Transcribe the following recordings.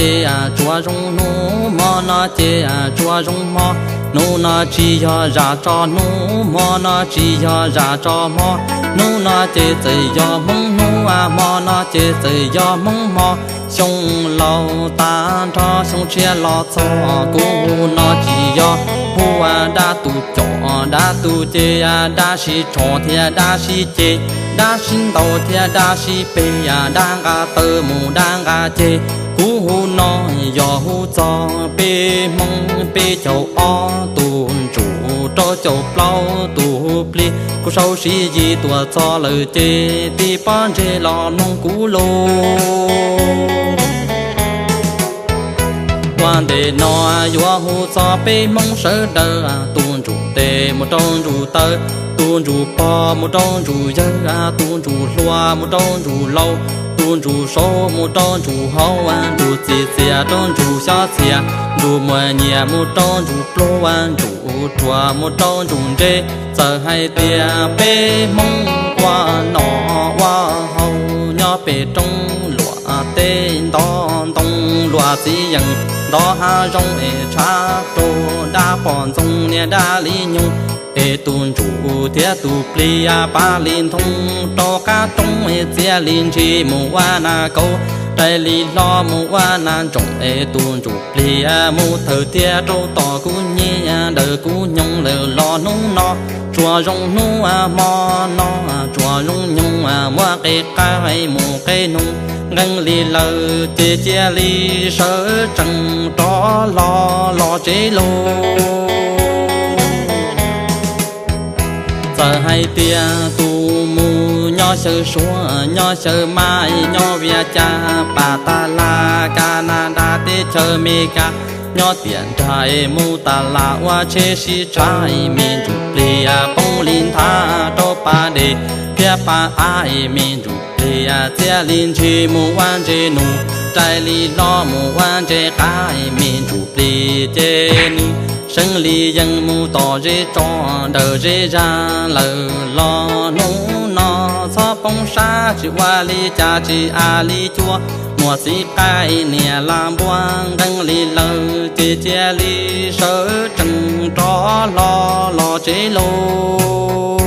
ces tsuas zoo hnub, hmo no ces tsuas zoo hmo. Hnub no tsis yog zam tso hnub, hmo no tsis yog zam tso hmo. Hnub no ces txawm yog Hmoob hnub, hmo no ces txawm yog Hmoob hmo. Xyoo laus tag nrho xyoo tshiab los txog, kuv hu no tsis yog hu dab tus com, dab tus ces dab sib tsho thiab dab sib ceg, dab sib ntaus thiab dab sib peg, dab nqa taw mus dab nqa ceg. Kuv hu no yog hu txog peb Hmoob peb caug ob tus ntsuj rau caum plaub tus plig. Kuv sau sib yig tuaj txog lawm ces tib pob ntseg los mloog kuv lus. Ua ntej no yuav hu txog peb Hmoob sawv daws, tus ntsuj tes mus rau ntsuj taw, tus ntsuj pog mus rau ntsuj yawg, tus ntsuj hluas mus rau ntsuj laus, tus ntsuj saud mus rau ntsuj hauv, ntsuj txiv txias rau ntsuj xyob txias, ntsuj muaj nyiam mus rau ntsuj pluag, ntsuj ruam mus rau ntsuj ntse. Txawm hais tias peb Hmoob ua nom ua haus nyob pem roob luam teb, ntov ntoo luam txiv yeem, ntov hav zoov es tshav rau dab poj ntxoog niag dab li nyoog. Es tus ntsuj thiab tus plig pab li ntoo rau qab roob, txia li ntshis mus ua nas kauv, rais li hlo mus ua nas ntsoom. Es tus ntsuj plig mus thawm thiab rau tom kuv nyiaj, ntawm kuv nyoog lawm los hnub no tsuas zoo hnub, hmo no tsuas zoo nyoog, muab qe qaib mus qe noog. Nqees li lawm ces cia li sawv tsees rov hlo los tsev lauj. Txawm hais tias tus mus nyob xyaw Suav, nyob xyaw Mab, nyob Vias Cas, Pas Tas Las, Kas Nas Das, teb chaws Amelikas, nyob tiam nrag mus tas las ua tsheb sib tshav, me ntsuj plig poob li nthav rau pas dej thiab pas av, me ntsuj plig txia li ntshis mus ua ntses nus, rais li hlo mus ua ntses qav, me ntsuj plig ces nws seev li yees mus tom zej tso ntawm zej zag lawm los hnub no txhob poob sab, tsis ua li cas tsis av li cua, muaj txiv qaib niam las npua. Nqees li lawm ces cia li sawv tsees rov hlo los tsev lauj.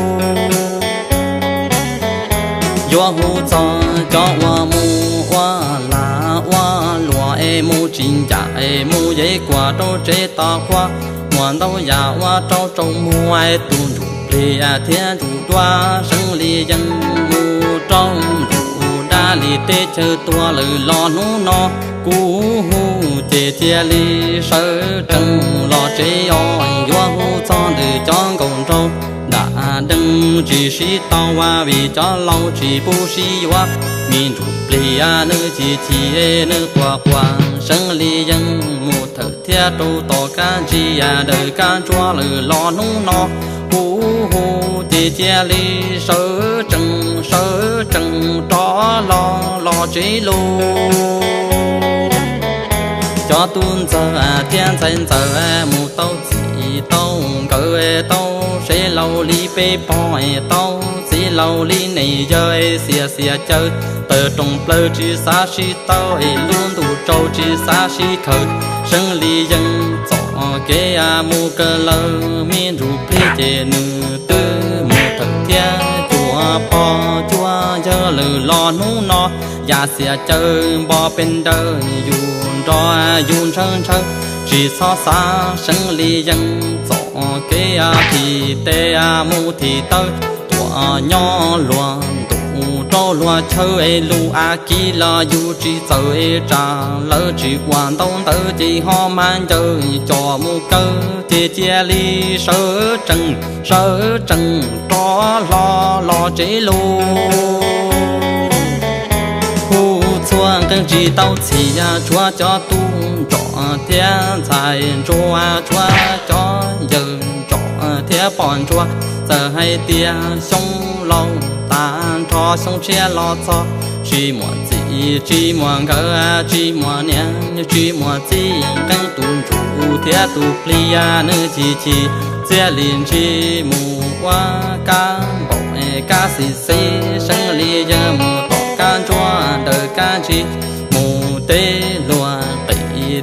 Yuav hu txog cov uas mus ua lag ua luam es mus tsis ncaj es mus yev kuam rau tsev tos qhua, muaj ntau yam ua rau tsaus muag. Tus ntsuj plig thiab ntsuj duab seev li yees mus rau ntsuj dab li teb chaws tuag lawm los hnub no kuv hu ces cia li sawv tsees los tsev os. Yuav hu txog ntawm cov nkauj nraug nram deeg tsis sib tau, vim cov laus tsis pub sib yuav. Me ntsuj plig nws chim chim nws quaj quaj, seev li yees mus thawm thiab rau tom kab ntsig ntawm kab ntsuab lawm los hnub no kuv hu ces cia li sawv tsees sawv tsees rov hlo los tsev lauj. Cov tub ntxawg thiab ntxhais ntxawm mus tau txij tau nkawm, tau sev laus li peb pog, tau txiv laus li niam yawg, xiam xiam caw tawm rooj plaws tsis xav sib tau, lub ntuj tsaus tsis xav sib khaws, seev li yees txoj kev mus kawg lawm. Me ntsuj plig ces nws twb mus thawm thiab cuag pog cuag yawg lawm los hnub no yam xiam caw npo pes ntawd yus nrog yus ntshaw ntshaw, tsis txhob xav, seev li yees txoj kev thim tes mus thim taw, tuaj nyob luag ntuj rau luag chaw, lus av kiv los yus tsis txawj, tsam lawv tsis ua ntau ntawd ces ho mas ncaws coj mus kaw, ces cia li sawv tsees sawv tsees rov hlo los tsev lauj. Hu txhua nqee tsis tau txhim, tshuav cov tub ntsuag thiab ntxhais ntsuag, tshuav cov yawg ntsuag thiab pog ntsuag. Txawm hais tias xyoo laus tag nrho xyoo tshiab los txog, tsis muaj txij tsis muaj nkawm, tsis muaj niam tsis muaj txiv, nqee tus ntsuj thiab tus plig nws chim chim, txia li ntshis mus ua kab npaum kab xis xis, seev li yees mus tom kab ntsuab ntawm kab ntsig, mus teb luag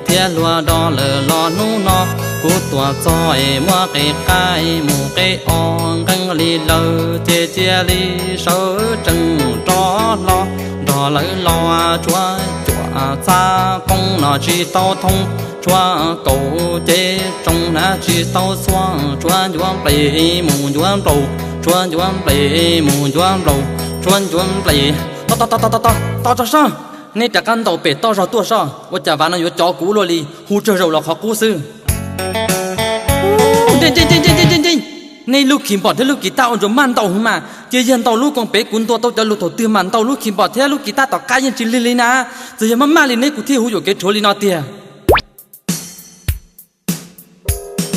thiab luag do lawm los hnub no, kuv tuaj txog es muab qe qaib mus qe os nqeeb li lawm ces cia li sawv tsees rov hlo. Nrog lawv los tshuav cuam txav qoob no tsis tau thoob, tshuav kaum cev tsoos hnav tsis tau xuab, tshuav ncuav nplej mus ncuav nplaus, tshuav ncuav nplej mus ncuav nplaus, tshuav ncuav nplej. Tos tos tos tos tos tos tso soj, nej rov qab ntaus pem toj zog tuaj soj, ua cas vav no yuav cov kuv luaj li, hu tsawg zaus los qhov qub xwb. Nej lub kis npom thiab lub kis taj ua ntsuas maj ntau heev mas, ces yog ntau lub koom pem kuv ntua tau cov lus thaum twg mas ntau lub kis npom thiab lub kis taj tom qab yeej tsis lig li na. Txawm yog maj maj li neb kuv thiaj hu yuam kev rhuav li no tiag.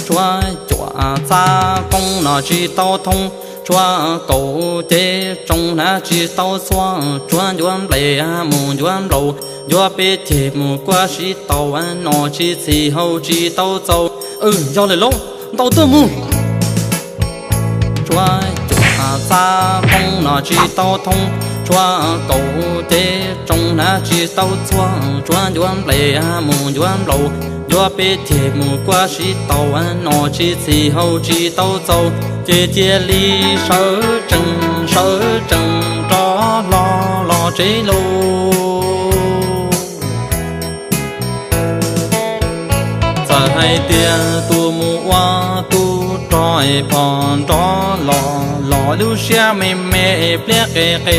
Tshuav cuam txav qoob no tsis tau thoob, tshuav kaum cev tsoos hnav tsis tau xuab, tshuav ncuav nplej mus ncuav nplaus, ncuav peb ceg mus kuaj sib tau, no tsis txhim hau tsis tau txaus. Yog lawm lauj, ntaus tuaj mus. Tshuav cuam txav qoob no tsis tau thoob, tshuav kaum cev tsoos hnav tsis tau xuab, tshuav ncuav nplej mus ncuav nplaus, ncuav peb ceg mus kuaj sib tau, no tsis txhim hau tsis tau txaus, ces cia li sawv tsees sawv tsees rov hlo los tsev lauj. Txawm hais tias tus mus ua tub rog es phom nrov los los lub siab me me, pliab qe qe,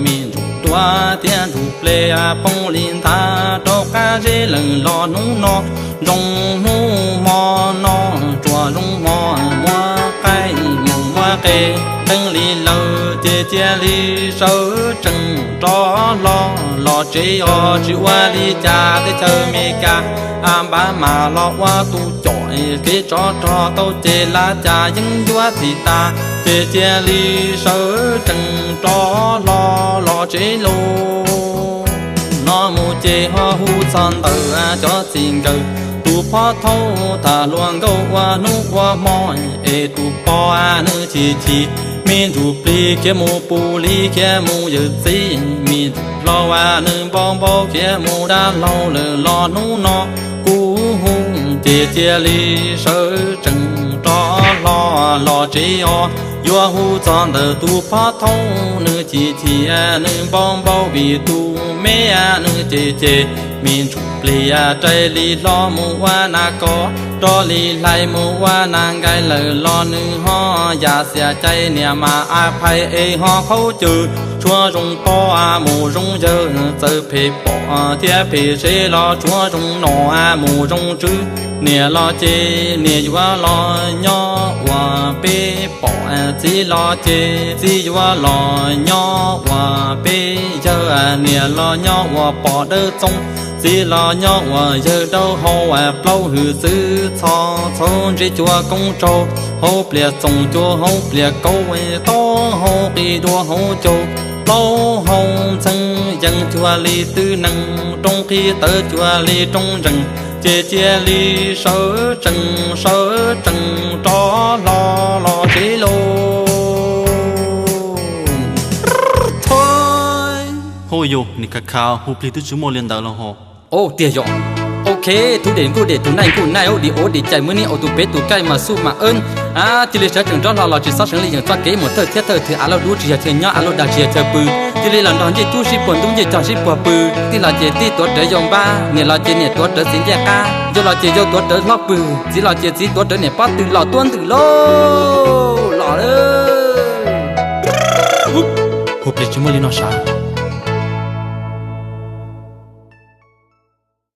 me ntsuj duav thiab ntsuj plig poob li nthav rau qab zeb lawm los hnub no, zoo hnub hmo no, tsuas zoo hmo muab qaib mus muab qe, qeeb li lawm ces cia li sawv tsees rov hlo los tsev os. Tsis ua li cas teb chaws Amelikas, Npab mas los ua tus com, kev tsov rog tau ces lab cas yeej yuav thim tas, ces cia li sawv tsees rov hlo los tsev lauj. No mus ces ho hu txog ntawm cov txiv nkawd, tus phov thauj tham hluas nkauj ua hnub ua hmo, es tus pog nws chim chim, me ntsuj plig khiav mus pus li khiav mus yawm txiv, me ntsuj hlau nws npau npau khiav mus dab laug lawm los hnub no. Kuv hu ces cia li sawv tsees rov hlo los tsev os. Yuav hu txog ntawm tus phov thauj nws chim chim, nws npau npau vim tus me nws cem cem, me ntsuj plig rais li hlo mus ua nas kos, rov li hlais mus ua nas nkais lawm los nws ho yam xiam cai, niam mas a phais es ho qhaub cawv, tshuav zoo pog mus zoo yawg, txawm phem pom thiab phem sev los tshuav zoo nom mus zoo tswv. Niam los ces niam yuav los nyob uas peb pom, txiv los ces txiv yuav los nyob uas peb yawg, niam los nyob uas pom dawb txoov, txiv los nyob uas yawg dawb hau, plaub hwm xwb txho txhau ntse cua koob tsaug, hauv plias txoos cua hauv plias kauv, taub hau qis dua hauv caug, plaub hau ntxeev yees cuag li twj nees, roob qhib tawv cuag li roob ntsees, ces cia li sawv tsees sawv tsees rov hlo los tsev lauj. Hauj yus, nim khav khav hu plig twb tsis muaj li ntawd los ho. Tiag yom. Ok, thub dej nkuj dej, tus naij nkuj naij, ub dim ub dim cais, muaj nij ua tus peb tus kaij mas xuj mas eeb. Cia li sawv tsees rov hlo los tsis txhob seev li yeem txoj kev mus thawj thiab thawj twg, av lauj dub tsis yog chaw nyob, av lauj dag tsis yog chaw pw. Cia li los nrog ncej tub sib puag ntub ncej cog sib puag pw. Tij los ces tij tuav rawv yau npab, niam los ces niam tuav rawv txiv ncej qab, yau los ces yau tuav rawv hlob pw, txiv los ces txiv tuav rawv niam pob tw los tuab ntwm lauj. Los lawm. Hu plig tsis muaj li no sav.